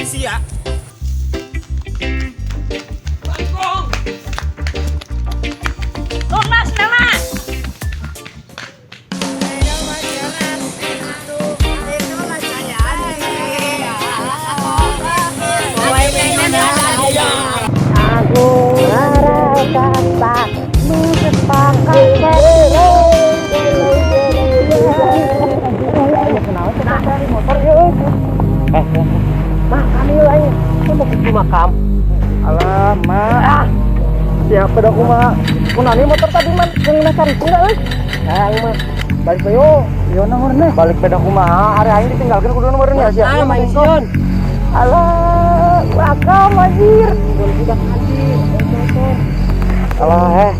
Sia. Lunas nela. Makam. Alah, mak. Siapa dah kumaha? Kunani motor tadi man yang cari enggak euy? Aing mah balik bae yo. Yo nomorna. Balik beda kumaha? Ari aing ditinggalkeun kudu nomorna sia. Ah, main sion. Alah, makam anjir. Udah anjir. Alah, eh.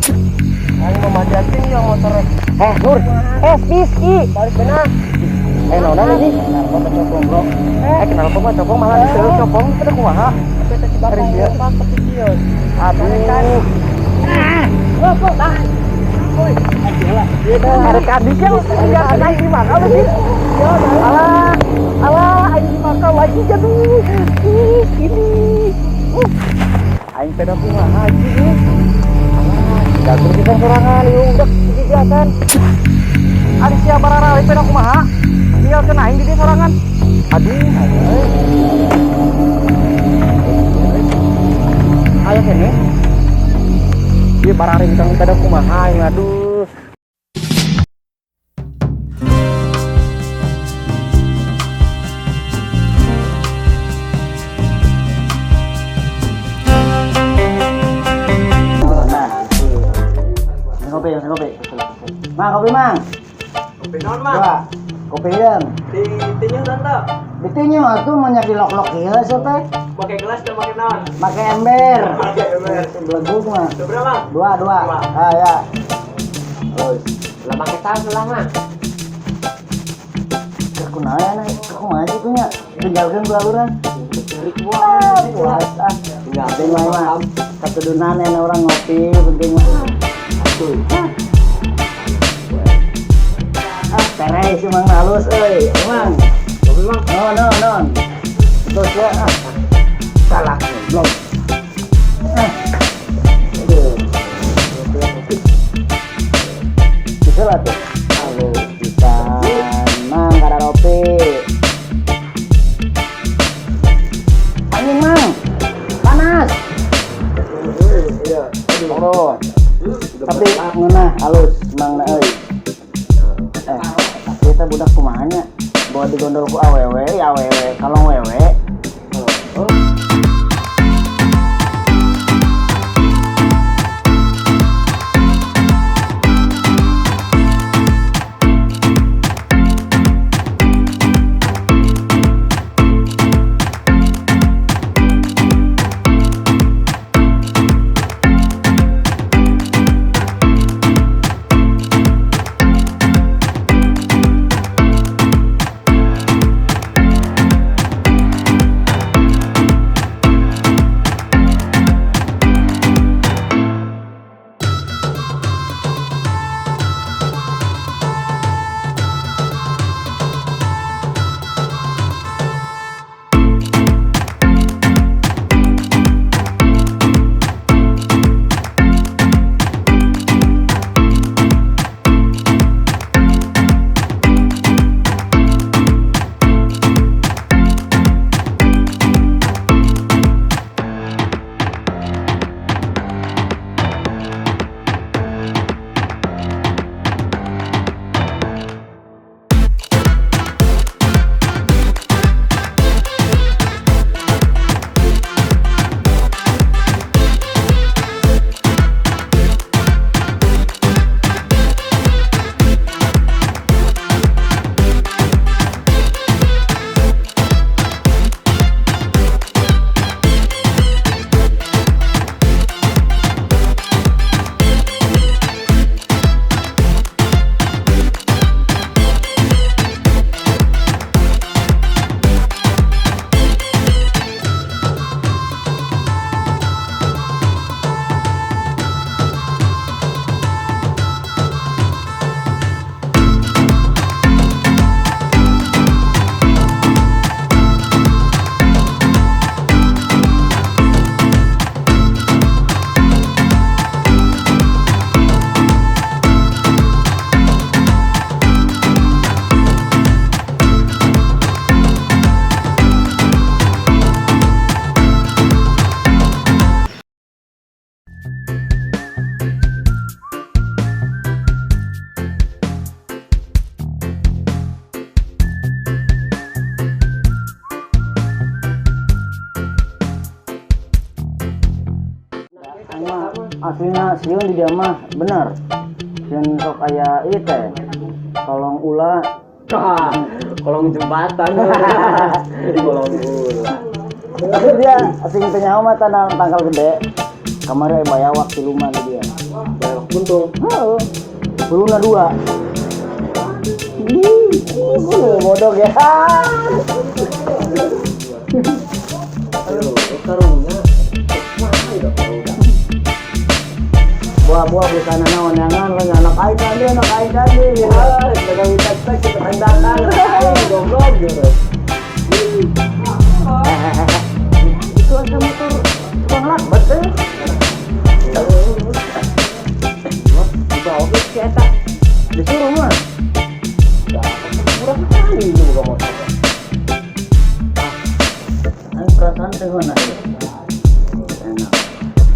Aing mau manjatin yo motornya. Eh, Nur. Eh, Rizky. Balik benar. Eh, naon lagi? Kenapa copong, Bro? Eh, kenapa mah copong malah diteul copong pada kumaha? Ari sia. Aduh. Ada adik yang tinggal aing di makam sih. Alah, alah aing di makam lagi aduh. Ih, ini. Aing peda kumaha anjing. Alah, tinggalkeun kita sorangan ieu udah kegiatan. Ari sia barara aing peda kumaha? Tinggalkeun aing di dieu sorangan. Aduh, aduh. Ayo kene. Ieu bararing kang peda kumaha aing aduh. Nah, kopi, kopi. Mang, kopi mang. Kopi non, Mang. Dua. Kopi yang. Ditinju tante. Ditinju atuh mau nyari lok-lok ieu teh. Pakai gelas dan pakai naon? Pakai ember. Pakai ember. Belegug mah. Berapa, Bang? Dua, dua. Ah ya. Terus. Lah pakai tas lah mah. Kunaon aya kumaha kitu nya? Tinggalkeun baluran. Cerik buah. Puas ah. Tinggalkeun Penting mah. Katudunan enak orang ngopi penting mah. Atuh. Ah, teres emang halus euy, emang. Kopi mang. No, no, no. Terus ya. Ah. Salah, belum. Ah. Aduh. Bisa lah tuh. Halo, bisa. Mang, kada ropi. Angin, Mang. Panas. Iya. Aduh. Tapi ngeunah halus mang na euy. Eh, tapi eta budak kumaha nya? Bawa digondol ku awewe, ya awewe, kalong wewe. Aslinya sieun di dia mah, bener. Sieun sok aya ieu teh. Kolong ulah, Kolong jembatan. Kolong ulah. Tapi dia asing teh nyaho mah tanah tangkal gede. Kamari aya bayawak siluman di dia. Bayawak buntung. Heeh. Buluna dua. Ih, bodoh ya. Aduh, karunya. Mana itu karunya? Buah-buah busana naon nyangan kan anak aing tadi, anak aing tadi. Ya, dagang tek kita hendakan. Goblok gitu. Itu ada motor tukang lakbat teh. Dibawa ke si eta. Disuruh mah. Murah sekali ini buka motor. Aing perasaan teh mana ya? Enak.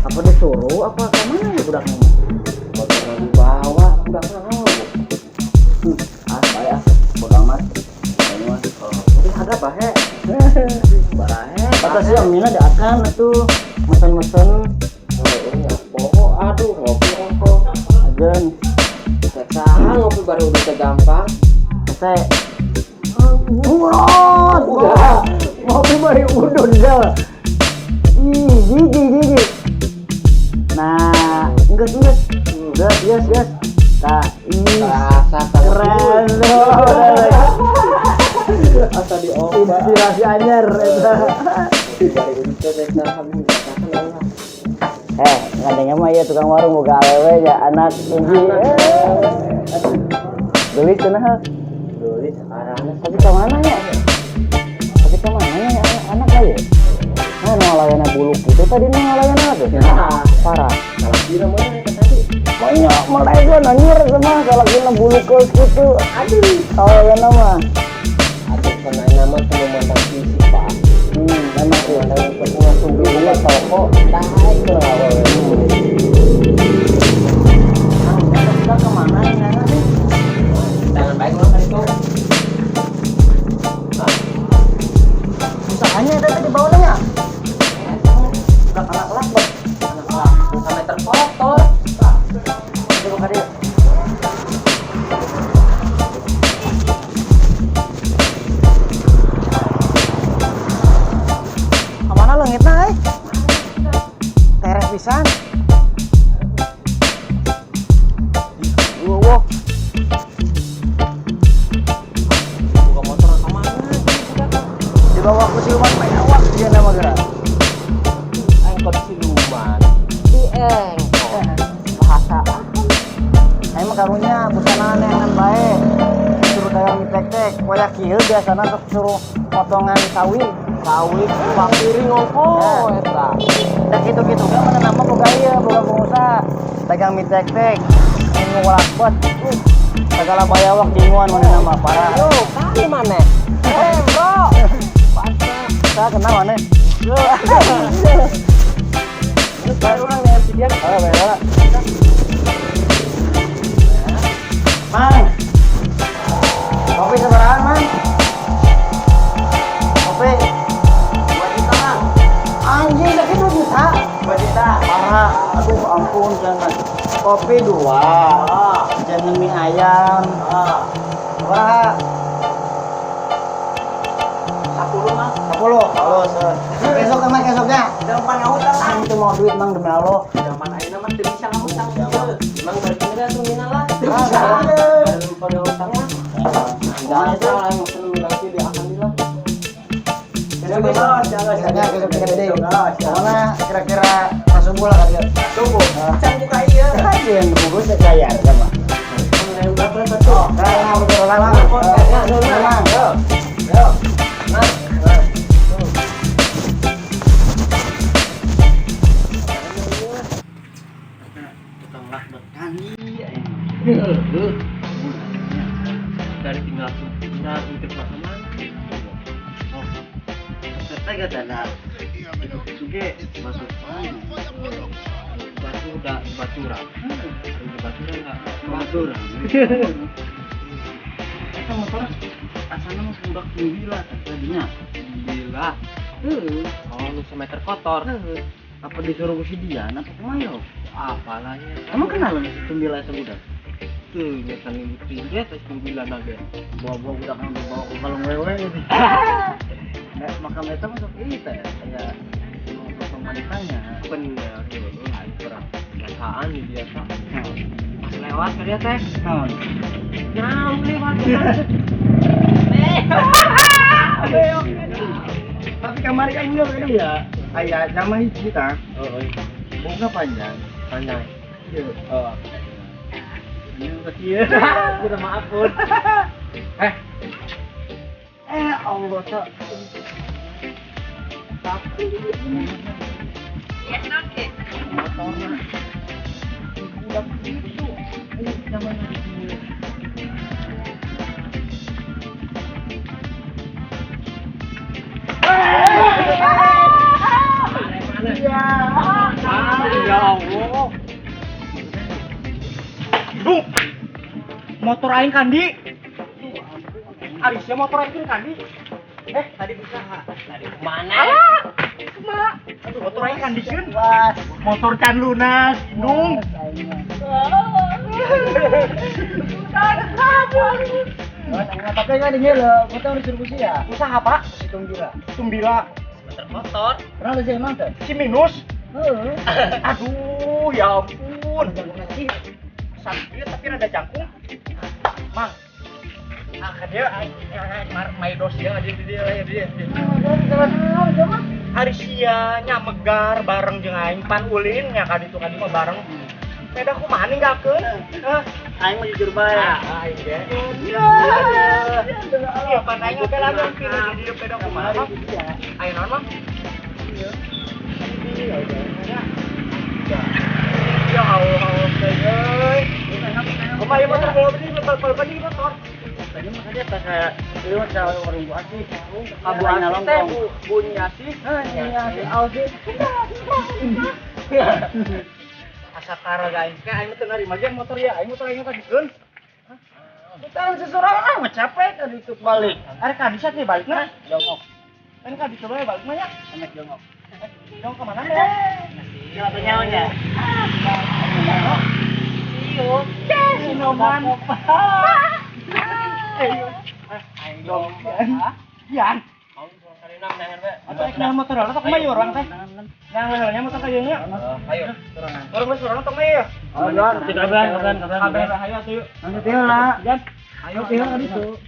Apa disuruh apa ke mana ya budaknya? Motornya dibawa, budaknya naon? Ah, bae ah. Bodo amat. Ini mah. Tapi ada bahe. Barahe. Kata sih Amina diakan atuh mesen-mesen Oh, aduh, ngopi ongkos. agen Saha ngopi baru udah gampang. Hese. Murot. Udah. Ngopi bari udun dah. Ih, gigi gigi. Nah, enggak enggak. Gas gas gas. Nah, ih. Rasa Keren loh. Asa diobat. Inspirasi anyar eta. Ngopi bari udun teh saha lah. Ngadengnya mah ya tukang warung boga awewe ya anak hiji. Beli cenah. Beli sekarang. Tapi ke mana ya? Tapi ke mana ya anak aja? Nah, ngalayana buluk gitu tadi nih ngalayana tuh. Parah. Salah kira mana eta tadi? Banyak mulai gua nanyur sama kalau kena buluk gitu. Aduh, ngalayana mah. Aduh, kena nama teu memandang fisik, Pak. Memang sih. Memandang penting langsung beli toko, taek lah awewe. Nah, kita kemana ini anak nih? Jangan baik orang tadi tuh. Usahanya ada tadi bawahnya ya? Bukan anak lakbat. Anak lakbat sampai terkotor. Coba ka dia. Kamana leungitna euy? Tereh pisan. Wah, Buka motor kemana? Dibawa ke siluman bayawak dia nama gerak. Engkot siluman. Di engkot. Bahasa. Aing mah karunya busana neangan bae. Suruh dagang mie tek-tek. Poyak kieu biasana sok suruh potongan sawi. Sawi papiring ongko eta. Da kitu-kitu ge mana nama boga ieu, boga pengusaha. Dagang mie tek-tek. Ngingu lakbet. Segala bayawak dinguan mana nama parah. Yo, kali mana? Bro. Saya kenal mana? Yo. Baru orang nih si dia. Oh, bae. Mang. Kopi sabarahan, Mang? Kopi 2 juta, Mang. Anjing, sakit 2 juta. 2 juta. Parah. Aduh, ampun, jangan. Kopi 2. Jangan mie ayam. Berapa? 10, Mang. 10. Halus. Besok emang esoknya. Jangan ngahutang, Mang. Itu mau duit, Mang, demi Allah. Zaman ayeuna mah teu bisa ngahutang ieu. Emang balik ini tuh mina lah. Teu bisa. Lupa ngahutang lah. Jangan itu. Jangan mesen lagi di alhamdulillah. Besok, jangan Besoknya besok kita gede. Pokoknya kira-kira pas subuh lah kali ya. Subuh. Can buka ieu. Kajian bungkus ya bayar sama. Nah, betul lah, Mang. Mang. Yo. Nah, nah. Tukang lakbet kali. Dari tinggal tinggal untuk mana? Oh, saya gak ada. Itu ge masuk Batu udah batura. Batura enggak? Batura. Eta motor asalnya mah budak gila tadinya. Gila. Heeh. Oh, lu semeter kotor. Apa disuruh ke si Dian apa kumaha yo? Apalanya? Emang kenal lu si Tumbila eta budak? Tuh, nyata nyebutin dia terus Tumbila naga. Bawa-bawa budak yang dibawa ke kalung wewe ini. Nah, makam eta masuk ieu teh aya sosok wanitanya. Bener, gitu. Lain kurang. Biasaan nih biasa. Pas lewat ke dia teh. Naon? Nyaung lewat ya. Tapi kamari kan enggak beda ya. Aya sama hiji tah. Oh, iya. Bunga panjang. Panjang. Iya. Oh. Ini kieu. Kita maaf pun. Eh. Eh Allah tak. Tapi motornya budak itu ini zaman ieu. Iya. Ya Allah. Dung. Motor aing kandi. Ari sia motor aing kandi. Eh, Tadi usaha. Tadi kemana? alah. Kumaha? Aduh, motor aing kandikeun. Was. Motor can lunas, Dung. Tapi kan ini loh, motor disuruh ya. Usaha, Pak. Si Tumbila. Tumbila. Motor motor. Pernah lu sih emang teh? Si minus. Heeh. Aduh, ya ampun. Sakit tapi rada jangkung. Mang. Ah, ka dia aing maidos dia dia dia dia. Hari sia nya megar bareng jeung aing pan ulin nya ka ditu ka dieu mah bareng. Beda kumaha ninggalkeun? Hah? Aing mah jujur bae. Ah, aing ge. Iya, pan aing teh lagi pinu di dieu beda kumaha, Mang? Aing naon, Mang? Ya Allah, Allah, euy. Kumaha ieu motor kalau beli motor beli motor. Tadi mah tadi pas kayak lewat ke warung Bu Asih. Abu Asih teh Bu Bu Nyasih. Heh, Nyasih Alsi. Asa karaga aing teh aing teu narima ge motor ya, aing motor aing kadikeun. Kita seseorang ah mah capek tadi itu balik. Are ka bisa teh balikna? Jongkok, Kan ka dicoba ya balik mah ya. enak jongkok. Jong ke mana ya? Siapa nyawa ya? Iyo, si Noman. Aing dong. Yan. Mau sarina menangan we. Atau aing nah motor heula tok mah urang teh. Nah, heula motor ka dieu nya. Ayo. Urang geus urang tok mah ya. Kabar, kabar, Kabeh hayo atuh yuk. Nanti teh lah. Yan. Ayo teh lah itu.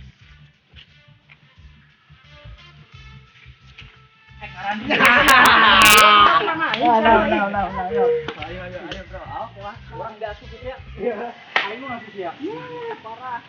Nah, nah, nah, nah, nah. Ayo ayo ayo bro. Oke lah. Urang diasup gitu ya. Iya. Aing mah ngasup ya. Parah.